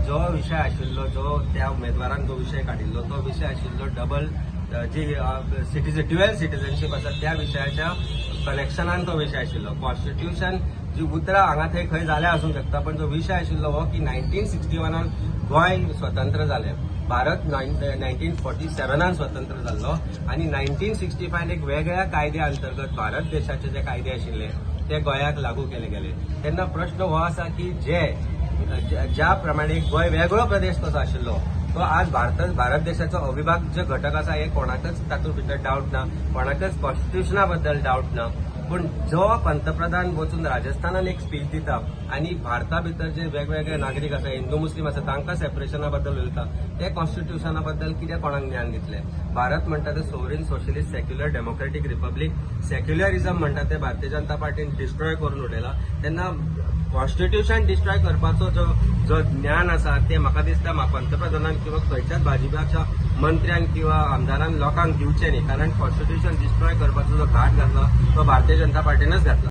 जो विशय आशिल्लो, जो त्या उमेदवारान जो विशय काडिल्लो तो विशय आशिल्लो डबल जी सिटीजन ड्युएल सिटीजनशीप आसा त्या विशयाच्या कनेक्शनान तो विशय आशिल्लो. कॉन्स्टिट्युशन जी उतरां हांगा थंय खंय जाल्या आसूंक शकता, पण जो विशय आशिल्लो हो की 1961न गोंय स्वतंत्र जालें, भारत 1947न स्वतंत्र जाल्लो आनी 1965 एक वेगळ्या कायद्या अंतर्गत भारत देशाचे जे कायदे आशिल्ले ते गोंयाक लागू केले गेले. तेन्ना प्रश्न हो आसा की जे ज्या प्रमाणे गोंय वेगळो प्रदेश कसो आशिल्लो तो आज भारत देशाचो अविभाज्य घटक आसा हे कोणाकच तातूंत भितर डावट ना, कोणाकच कॉन्स्टिट्युशना बद्दल डावट ना. पूण जो पंतप्रधान वचून राजस्थानान एक स्पीच दिता आनी भारता भितर जे वेगवेगळे नागरीक आसा, हिंदू मुस्लीम आसा, तांकां सेपरेशना बद्दल उलयता, ते कॉन्स्टिट्युशना बद्दल कितें कोणाक ज्ञान दितले? भारत म्हणटा ते sovereign, socialist, secular, democratic republic. Secularism म्हणटा ते भारतीय जनता पार्टीन डिस्ट्रॉय करून उडयला. तेन्ना कॉन्स्टिट्युशन डिस्ट्रॉय करपाचो जो जो ज्ञान आसा ते म्हाका दिसता पंतप्रधानान किंवा खंयच्याच भाजपाच्या मंत्र्यान किंवा आमदारान लोकांक दिवचें न्ही, कारण कॉन्स्टिट्युशन डिस्ट्रॉय करपाचो जो घाट घातला तो भारतीय जनता पार्टीनच घातला.